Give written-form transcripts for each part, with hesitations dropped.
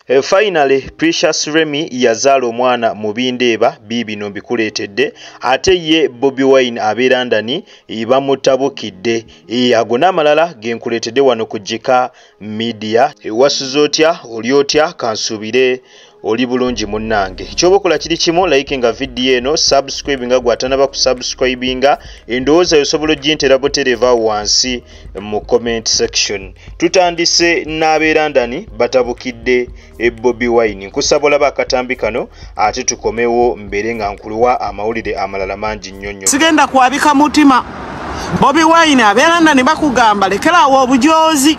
Finally Precious Remy yazaala omwana mu bindeeba biibino mbikuleetedde, ate ye Bobi Wine ab'e London bamutabukidde. Ago n'amalala ge nkuleetedde wano ku Gika Media. Wasuze otya, oli otya? Kansuubire oli bulungi munnange. Kyoba okola kiri kimu, likinga vidiyo eno, subscribe nga gwatanaba kusubscribinga, endowooza osobola ogintera butereeva wansi mu comment section. Tutandise n'ab'e London batabukidde Bobi Wine. Nkusaba olaba akatambi kano ate tukomewo mbeere nga nkuluwa amawulire amalala mangi nnyo nnyo. Sigenda kwabika mutima. Bobi Wine ab'e London bakugamba lekeraawo obujoozi.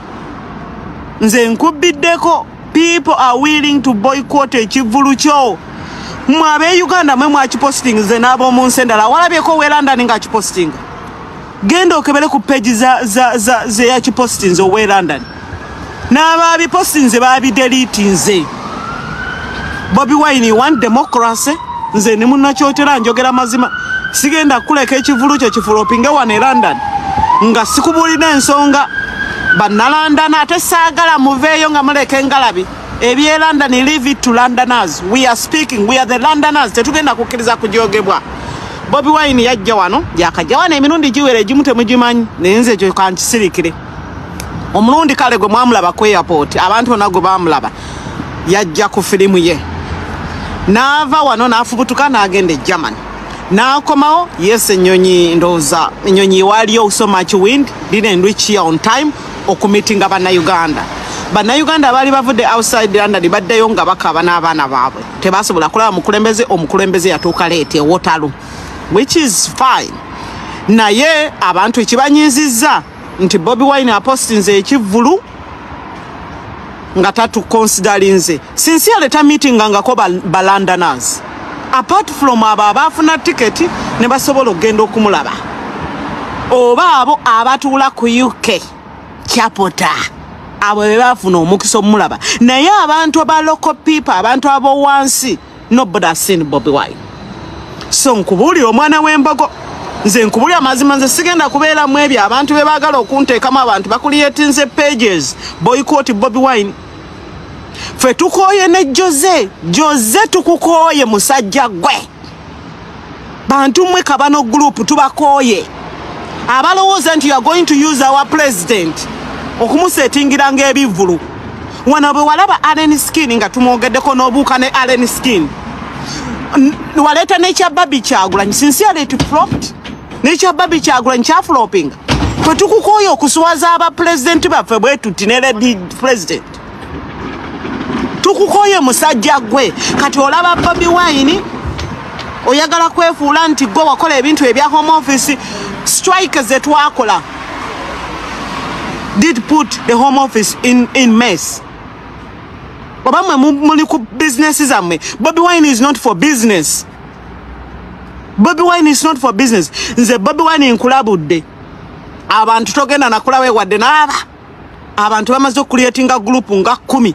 Nze nkubiddeko. People are willing to boycott ekivvulu kyo. Mmwe ab'e Uganda mwe mwakiposting, nze n'ab'omu nsi endala. Walabyeko ow'e London ng'akipostinga? Genda okebere ku page za ze yakipostinze ow'e London. N'abaabipostinze baabideletinze. Bobi Wine, you want democracy? Nze ne munnakyotera njogera mazima. Sigenda kuleka ekivvulu kyo kiflopinge wano e London nga sikubuulira ensonga. Bannalondon ate saagala muveeyo nga muleka engalabi. Eby'e London, leave it to Londoners. We are speaking, we are the Londoners. Tetugenda kukkiriza kujogebwa. Bobi Wine yajja wano, yakajja wano emirundi giwera, egimu temugimanyi, naye nze ekyo kankisirikire. Omulundi kale gwe mwamulaba ku airport, abantu bonna gwe baamulaba, yajja ku firimu ye. N'ava wano n'afubutuka n'agenda e Germany. N'akomawo, yes, ennyonyi ndowooza ennyonyi waaliyo so much wind, didn't reach here on time okumitinga Bannayuganda. Bannayuganda baali bavudde outside London baddeyo nga bakaaba n'abaana baabwe. Tebasobola kulaba mukulembeze, omukulembeze yatuuka late e Waterloo, which is fine. Naye abantu ekibanyiizizza nti Bobi Wine apostinze ekivvulu nga tatuconsiderinze. Sincerely tamitingangako ba Londoners. Apart from abo abaafuna tiketi ne basobola okugenda okumulaba, oba abo abatuula ku UK chapter, abo be baafuna omukisa omulaba. Naye abantu aba local people, abantu ab'owansi, nobody has seen Bobi Wine. So nkubuulira omwana w'embogo, nze nkubuulira amazima, nze sigenda kubeeramu ebyo abantu be baagala okunteekamu. Abantu bakuliyetinze pages boycott Bobi Wine. Ffe tukooye ne Jose. Jose, tukukooye musajja gwe. Bantu mmwe kabano group, tubakooye abalowooza nti you are going to use our president okumusetingiranga ebivvulu. Wano bwe walaba Alien Skin nga tumwogeddeko n'obuuka ne Alien Skin, waleeta n'ekya Barbie Kyagulanyi. Sincerely it flopped. N'ekya Barbie Kyagulanyi kyaflopinga. Ffe tukukooye okuswaza abapulezidenti baffe bwe tuti ne lady president. Tukukoye musajja gwe. Kati olaba Bobi Wine oyagala kwefuula nti gwe wakola ebintu ebya Home Office. Strike ze twakola did put the Home Office in mess. Oba mmwe muli ku business zammwe. Bobi Wine is not for business. Bobi Wine is not for business. Nze Bobi Wine nkulabudde, abantu togenda nakulawe wadde n'aba abantu bamaze okucreatinga group nga 10.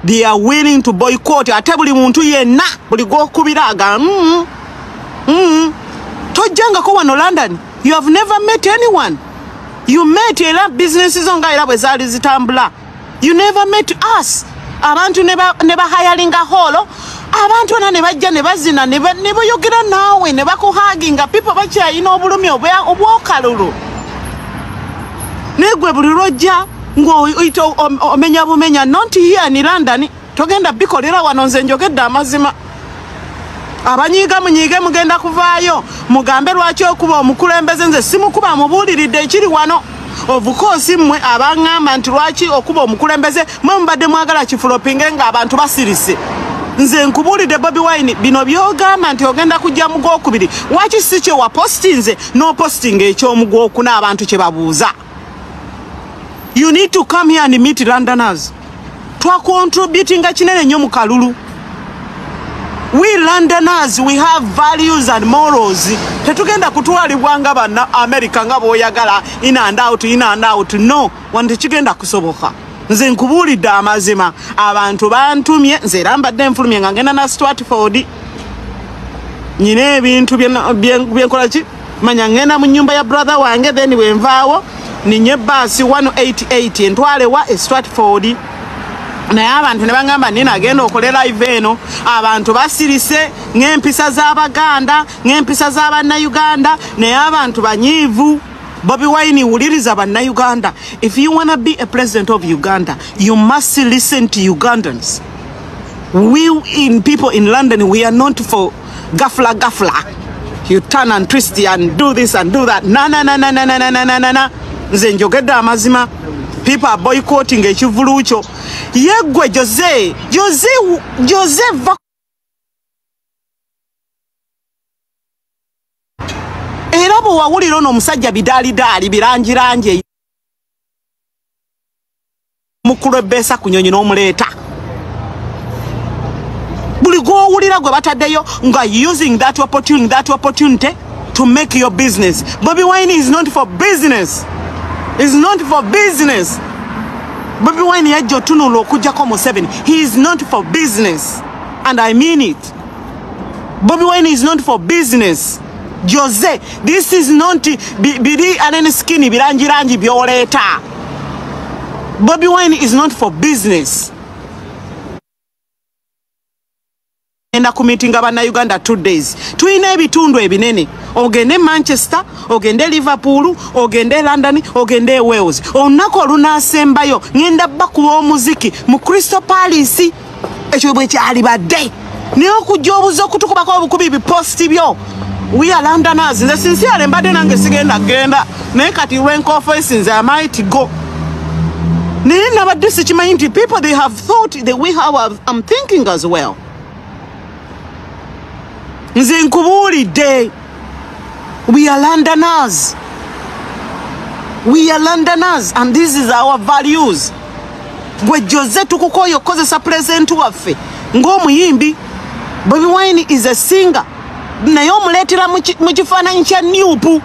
They are willing to boycott. Ate buli muntu yenna, buli gwokubira aga Tojjangako wano London. You have never met anyone. You met era business zo nga era bwe zaali zitambula. You never met us. Abantu ne bahayalinga hall, abantu bonna ne bajja ne bazina ne bayogera naawe ne bakuhaginga. People bakyayina obulumi obwokalulu. Naye gwe buli lwojja ng'oyita omenya bumenya. Not here in London. Togenda bikolera wano. Nze njogedde amazima. Abanyiiga munyiige, mugenda kuvaayo mugambe lwaki okuba omukulembeze. Nze simukuba, mubuuliridde ekiri wano. Of course mmwe abaŋŋamba nti lwaki okuba omukulembeze, mwe mubadde mwagala kiflopinge ng'abantu basirise. Nze nkubuulidde Bobi Wine, bino byogamba nti ogenda kujja mu gwokubiri, waki si kye wapostinze n'opostinga eky'omu gwokuna? Abantu kye babuuza. You need to come here and meet Londoners. Twacontributinga kinene nnyo mu kalulu. We Londoners, we have values and morals. Tetugenda kutwalibwa nga banna America nga bw'oyagala in and out, in and out. No wano, tekigenda kusoboka. Nze nkubuulidde amazima. Abantu bantumye, nze era mbadde nfulumye nga ngenda na Stratford, nyina ebintu byenkola ki manya, ngenda mu nyumba ya brother wange, then bwenvaawo ninye baasi 188 entwale wa e Stratford. Naye abantu ne bagamba nina agenda okole live eno, abantu basirise ng'empisa z'Abaganda, ng'empisa z'Abannayuganda, naye abantu banyiivu. Bobi Wine, wuliriza Bannayuganda. If you wanna be a president of Uganda, you must listen to Ugandans. We in people in London, we are not for gafla gafla. You turn and twist and do this and do that. Na na na na na na na na na na na. Nze njogedde amazima. People are boycotting ekivvulu kyo. Yeggwe Jose, Jose, Jose va era bwe wawulira ono omusajja bidaalidaali birangirangi mukulebesa ku nyonyi n'omuleeta. Buli gw'owulira gwe bataddeyo nga using that opportunity to make your business. Bobi Wine is not for business. Is not for business. Bobi Wine yajja otunula okuggyako Museveni. He is not for business. And I mean it. Bobi Wine is not for business. Jose, this is not biri alien skin birangirangi by'oleeta. Bobi Wine is not for business. Enda ku meeting Bannayuganda 2 days. Tulina ebitundu ebinene. Ogende Manchester, ogende Liverpool, ogende London, ogende Wales. Olunaku olunaasembayo ngenda bakuba omuziki mu Crystal Palace. Ekyo bwe kyalibadde. Naye okujja obuze okutukubako obukubi biposti byo. We are Londoners. Nze sincerely mbadde nange sigenda genda. Naye kati lw'enkonference nze I might go. Naye nabadde sikimanyi nti people they have thought the way how I'm thinking as well. Nze nkubuulidde. We are Londoners. We are Londoners and this is our values. Gwe Jose tukukoyo okozesa president waffe ng'omuyimbi. Bobi Wine is a singer. Naye omuleetera mu kifaananyi kya NUP.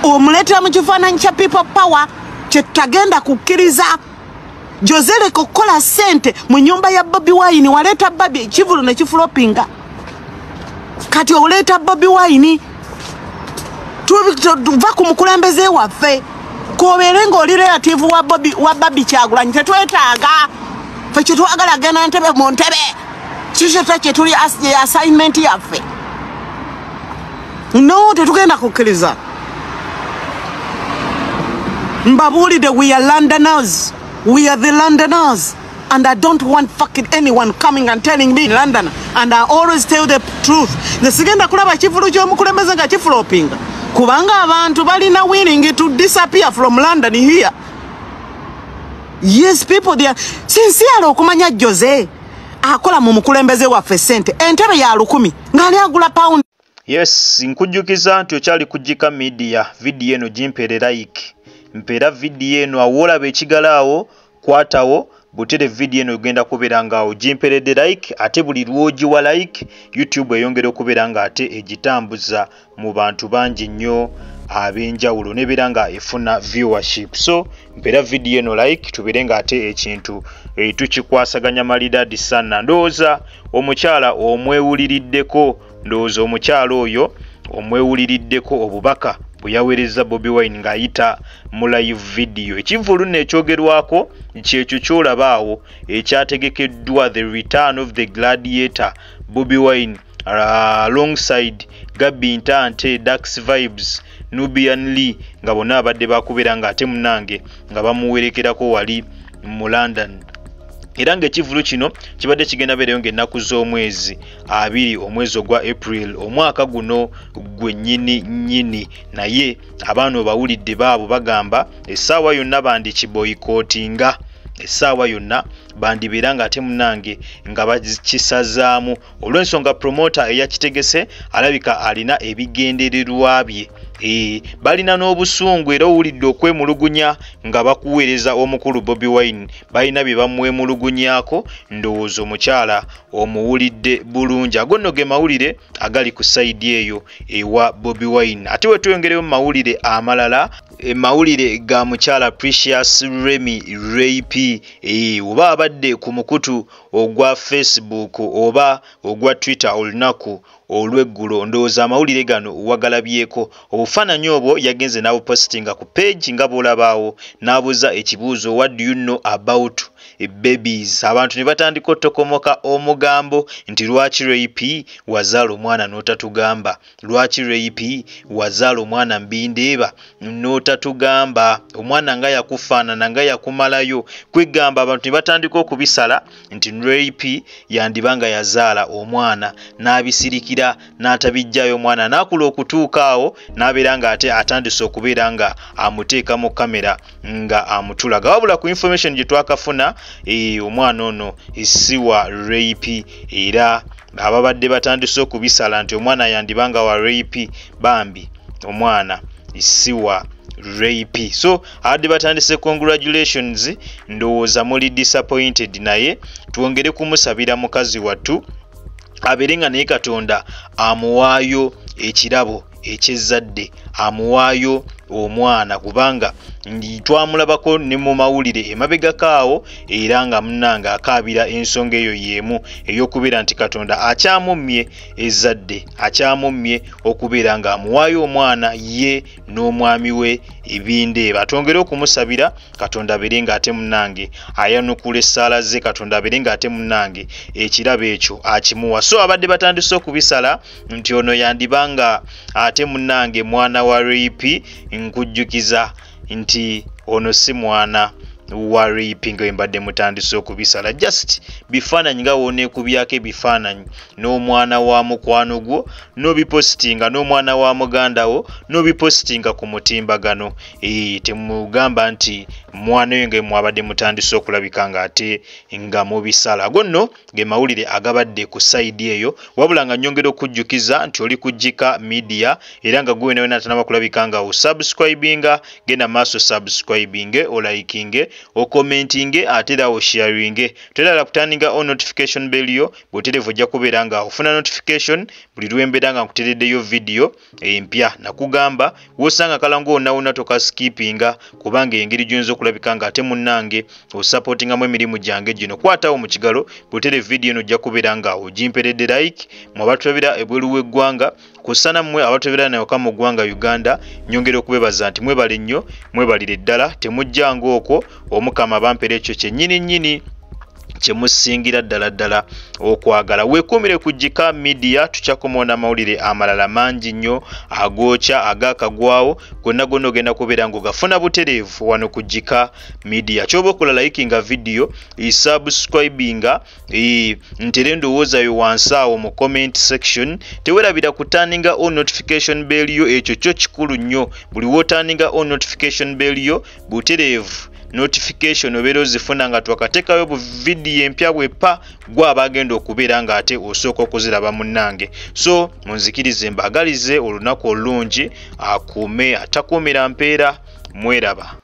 Omuleetera mu kifaananyi kya People Power kye tutagenda kukkiriza. Jose leka okukola ssente mu nnyumba ya Bobi Wine. Waleeta Bobi ekivvulu ne kifulopinga. Kati oleeta Bobi Wine tuva ku mukulembeze waffe. K'obeere ng'oli relative wa Bobi wa Barbie Kyagulanyi tetwetaaga. Ffe kye twagala genda ntebe mu ntebe. Kikyo kye tuli assignment yaffe. No, tetugenda kukkiriza. Mbabuulidde, we are Londoners. We are the Londoners. And I don't want fucking anyone coming and telling me London. And I always tell the truth. Nze sigenda kulaba kivvulu ky'omukulembeze nga kifulopinga. Kubanga abantu balina willing to disappear from London here. Yes, people they are sincere okumanya Jose akola mu mukulembeze waffe ssente. Entebe ya 1000 ng'ali agula pound. Yes, nkujjukiza nti okyali kujjika media. Video eno gimpeere like. Mpeera video eno awolaba ekigala awo kwatawo butere video eno ogenda kubeera nga ogimperedde like, ate buli lw'ogiwa like YouTube eyongera okubeera nga ate egitambuza mu bantu bangi nnyo ab'enjawulo nebeera nga efuna viewership. So mpeera video eno like tubeere nga ate ekintu tukikwasaganya malidadi sana. Ndowooza omukyala omwewuliriddeko, ndowooza omukyala oyo omwewuliriddeko obubaka bwe yaweereza Bobi Wine ng'ayita mu live video. Ekivvulu nno ekyogerwako kyekyo ky'olaba awo ekyategekeddwa The Return of the Gladiator Bobi Wine alongside Gabby Ntante, Dax Vibes, Nubian Lee nga bonna abadde bakubeera ng'ate munnange nga bamuwerekerako wali mu London. Era ng'ekivvulu kino kibadde kigenda beereyo ng'ennaku z'omwezi 2 omwezi ogwa April omwaka guno gwennyini nnyini. Naye abaana obawulidde baabo bagamba essaawa yonna bandikiboyikootinga, essaawa yonna bandibeera ng'ate munnange nga bakisazaamu olw'ensonga promoter eyakitegese alabika alina ebigendererwa bye. Balina n'obusungu era owulidde okwemulugunya nga bakuweereza omukulu Bobi Wine, balina bye bamwemulugunyaako. Ndowooza omukyala omuwulidde bulungi. Ago nno ge mawulire agali ku sayidi eyo ewa Bobi Wine. Ate we tweyongereyo mu mawulire amalala, mawulire ga mukyala Precious Remy Ray P. Oba abadde ku mukutu ogwa Facebook oba ogwa Twitter olunaku olw'eggulo, ndowooza amawulire gano wagalabyeko. Obufaananyi obwo yagenze n'abupositinga ku page nga bw'olabaawo, n'abuuza ekibuuzo, what do you know about babies. Abantu ne batandika otokomoka omugambo nti lwaki Ray P wazaala omwana n'otatugamba, lwaki Ray P wazaala omwana mbindeeba n'otatugamba, omwana nga yakufaanana nga yakumalayo. Kwegamba abantu ne batandika okubisala nti Ray P yandiba nga yazaala omwana n'abisirikira n'atabijjayo omwana n'akula okutuuka awo n'abeera nga ate atandise okubeera nga amuteeka mu kamera nga amutulaga. Wabula ku information gye twakafuna omwana ono si wa Ray P, era ababadde batandise okubisala nti omwana yandibanga wa Ray P, bambi omwana si wa Ray P. So abadde batandise congratulations, ndowooza muli disappointed, naye twongere kumusabira mukazi wattu abeere nga naye Katonda amuwaayo ekirabo eky'ezzadde, amuwaayo omwana, kubanga twamulabako ne mu mawulire emabegako awo era nga munnange akaabira ensonga eyo y'emu ey'okubeera nti Katonda akyamummye ezzadde, akyamummye okubeera nga amuwaayo omwana ye n'omwami we ebindeeba. Twongere okumusabira Katonda abeere nga ate munnange ayanukula essaala ze, Katonda abeere nga ate munnange ekirabo ekyo akimuwa. So abadde batandise okubisala nti ono yandibanga ate munnange mwana wa Ray P, nkujjukiza nti ono si mwana wa Ray P nga mbadde mutandise okubisala. Just bifaananyi nga wooneekubyako ebifaananyi n'omwana wa mukwano gwo n'obipositinga, n'omwana wa muganda wo n'obipositinga ku mutimbagano. Temugamba nti mwana oyo nga mwabadde mutandise okulabika nga ate nga mubisala. Ago nno ge mawulire agabadde ku sayidi eyo, wabula nga nnyongera okujjukiza nti oli ku Gika Media, era nga gwe wena atanaba kulabika nga osubscribinga, genda maaso subscribinge, olikinge, okomentinge, ate era osharinge. Toyagala kutandika on notification bell yo, bw'otereevu ojja kubeera nga ofuna notification buli lwembeera nga nkuteereddeyo vidiyo empya. Nakugamba w'osanga kalango wonna wonna tokaskipinga, kubanga engeri gy'oyinza okulabika nga ate munnange osupportingamu emirimu gyange gino. Kwatawo mu kigalo bw'oteere vidiyo eno ojja kubeera nga ogimperedde like. Mmwe abatulabira ebweru w'eggwanga kussa nammwe abatulabira nawaka mu ggwanga Uganda, nnyongera okubeebaza nti mwebale nnyo, mwebalire ddala, temujjanga okwo, Omukama bampera ekyo kyennyini nnyini kye musingira ddala ddala okwagala. Weekuumire ku Gika Media, tukyakomawo n'amawulire amalala mangi nnyo agookya agakagwawo, gonna gonna ogenda kubeera ng'ogafuna butereevu wano ku Gika Media. Ky'oba okola likinga vidiyo, subscribinga, ntere endowooza yo wansi awo mu comment section. Teweerabira kutaninga on notification bell yo, ekyo kyo kikulu nnyo. Buli w'otaninga on notification bell yo butereevu notification obeera ozifuna nga twakateekayo bu vidiyo empya bweppa, gwe abagenda okubeera ng'ate osooka okuziraba munnange. So munzikirize mbaagalize olunaku olulungi, akuume atakuumira mpeera, mweraba.